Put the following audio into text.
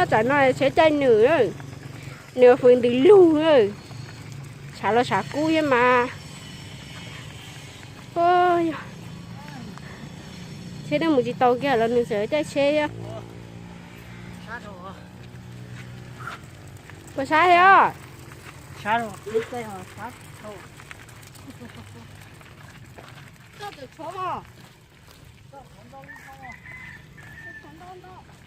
Tam no tsheb caij nws, nws fws ntws lug, tshav los tshav kub thiab mas. Tsheb twb mus tsis tau kiag los nws txawm caij tsheb thiab. Puas sab thiab? Koj tawm tshuav os. Tshuav ntau ntau.